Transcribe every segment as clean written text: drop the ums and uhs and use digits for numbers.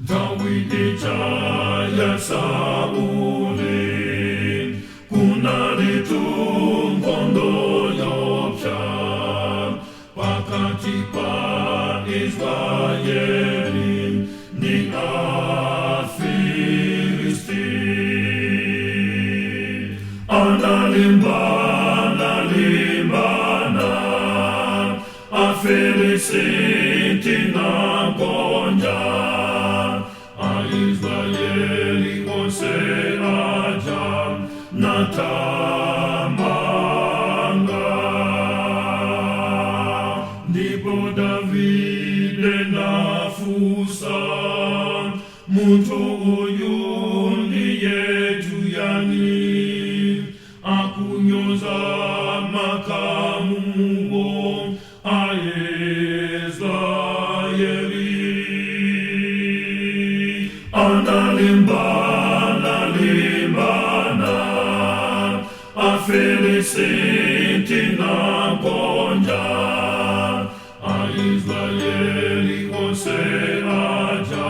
Nthawi ija ya Sauli kunalitu nkhondo yoopsa pakati pa Israeli ndi Afilisti. Analimbana limbana Afilisti nagonja, Aisraeli onse aja nathamanga. Ndipo Davide nafunsa, "Munthu uyu ndiye yani akunyoza makamuwo a Israeli?" Analimbana limbana Afilisti nagonja, Aisraeli onse aja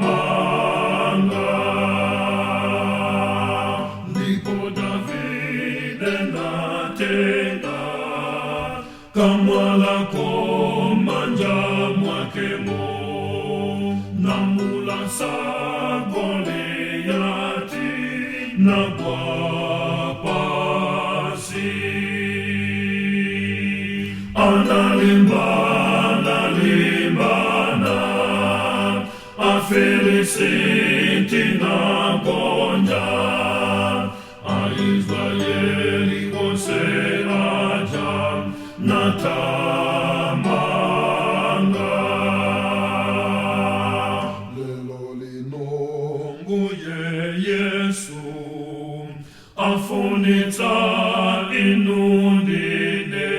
nathamanga. Ndipo Davide natenga kamwala m'manja mwakemo, namulasa Goliati, nagwa pansi. Analimbana limbana Afilisti nagonja, Aisraeli onse aja nathamanga. Lelo lino Mbuye Yesu afunitsa inu ndi ine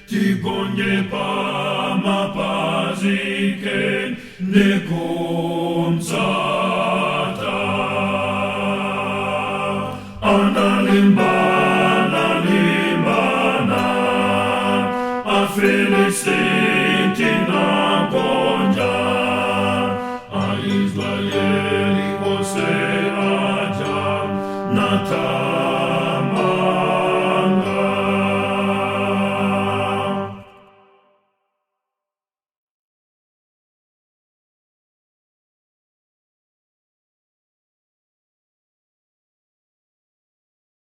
tigonje pa mapazi ake ndi kumtsata. Analimbana limbana Afilisti.